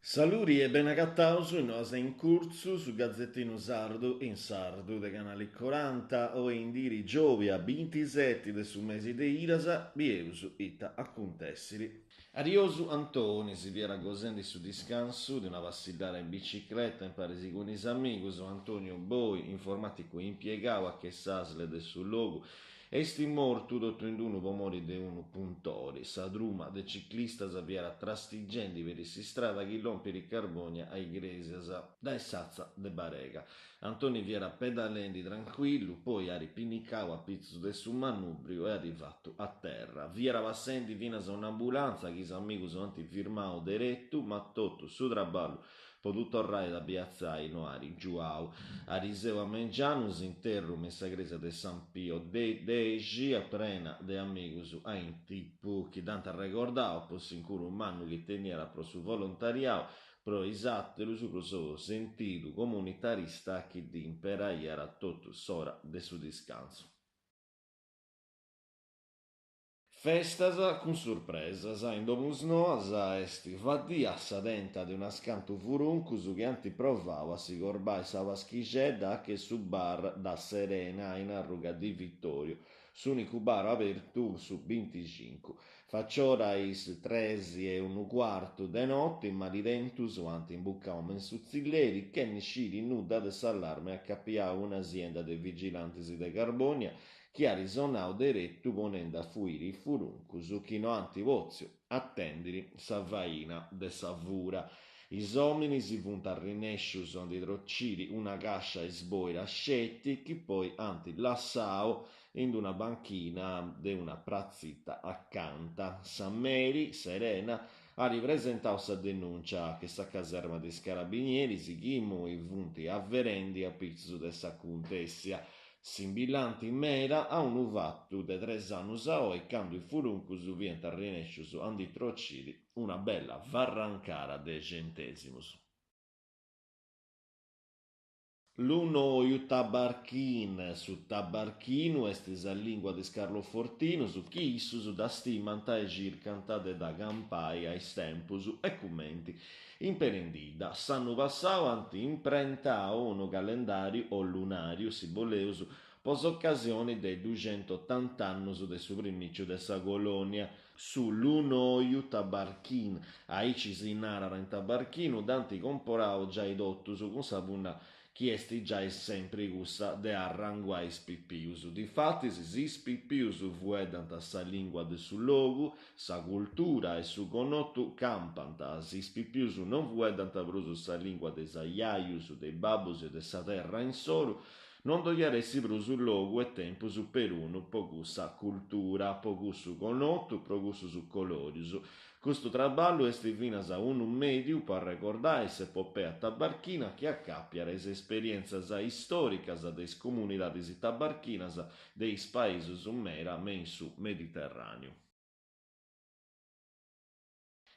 Saludi e benagataus in Noas in Curtzu, su gazetinu sardu in sardu de Canali Coranta, oi in diri giòbia bintiseti de su mesi de Idas, bieus ita acuntèssiri. Ariosu Antoni si fiat gosendi su discansu de una passillada in bicicleta in paris cun is amigus, Antonio Boi, informaticu impiegau a che s'Asl de su logu, est mortu totu in unu po mori de unu puntori. Sa truma de ciclistas fiat trastigendi peri s'istrada chi lompit de Carbònia a Igrèsias dae s'atza de Barega. Antoni fiat pedalendi trancuillu, poi at pinnicau a pitzus de su manùbriu e at fatu a terra. Fiat passendi finas un'ambulanza chi is amigus ant firmau deretu, ma totu su traballu po ddu torrai a piatzai no at giuau. Ariseu a mengianu s'interru me in sa crèsia de San Pio Dexi, prena de amigus a intipu chi dd'ant arregordau po s'incuru mannu chi teniat pro su volontariau, Pro is àterus, pro su sentidu comunitarista chi ddi imperaiat totu s'ora de su discansu. Festas cun surpresas. In Domusnoas est faddia sa tenta de unas cantu furuncus chi ant provau a si corbai sa Paschixedda a che su bar Da Serena in arruga Di Vittorio, s'ùnicu bar abertu su binticincu. Faciora a is tresi e unu cuartu de noti, malidentus ant imbucau me in su tzilleri chene sciri nudda de s'allarme acapiau a una sienda de vigilantis de Carbònia chi at sonau deretu ponendi a fuiri is furuncus chi no ant pòtziu atèndiri sa faina de sa fura. Is òminis funt arrinèscius a ndi trociri una càscia isboida sceti chi poi ant lassau in una banchina de una pratzita acanta. Sa meri, Serena, at presentau sa denùncia che sa caserma de is carabinieris chi immoi funt averendi a pitzus de s'acuntèssia. Simbillanti meda a unu fatu de tres annus a oi candu is furuncus fiant arrinèscius a ndi trociri una bella farrancada de centèsimus. Lu noiu tabarchin, Su tabarchinu est sa lìngua de is carlofortinus chi issus dda stimant e circant de dda campai a is tempus e cumenti imperendidda. S'annu passau ant imprentau unu calendàriu o lunàriu, si boleus, po s'ocasioni de is duxentotant'annus de su primìciu de sa colònia. Su lunoiu tabarchin, aici si narat in tabarchinu, dd'ant comporau giai totus cun sa punna chi est giai sempri cussa de arranguai is pipius. Difatis, si is pipius fueddant sa lìngua de su logu, sa cultura e su connotu campant, si is pipius non fueddant prus sa lìngua de is ajajus, de is babbus e de sa terra insoru, Non ddoi at essi prus logu e tempus perunu po cussa cultura, po cussu connotu, pro cussus colorius. Custu traballu est finas unu mèdiu po arregordai s'epopea tabarchina chi acapiat is esperièntzias istòricas de is comunidadis tabarchinas de is paisus meda me in su Mediterràneu.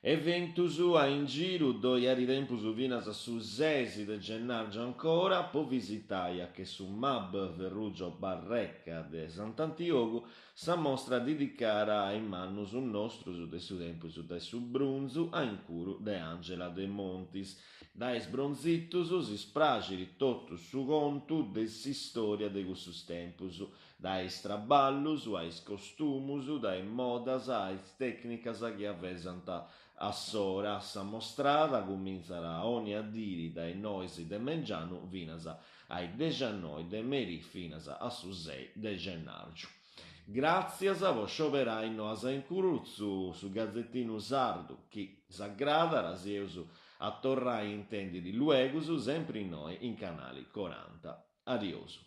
Eventus a in giru, ddoi at tempus finas a su ses de gennàrgiu ancora po visitai a che su MAB Ferruccio Barreca de Sant'Antiogu sa mostra didicada a is mannus nostrus de su tempus de su brunzu a incuru de Angela Demontis. Dae is bronzitus si spraxit totu su contu de s'istòria de cussus tempus, Dae is traballus a is costumus, dae is modas a is tècnicas chi avesant a s'ora. Sa mostrada cumintzat ònnia diri dae is nois de mengianu finas a is dexiannoi de merì finas a su sei de gennàrgiu. Gràtzias po scioberai Noas in Curutzu, su gazetinu sardu chi s'agradat, si eus a torrai a intèndiri luegus, sempri innoi in Canali Coranta. Adiosu.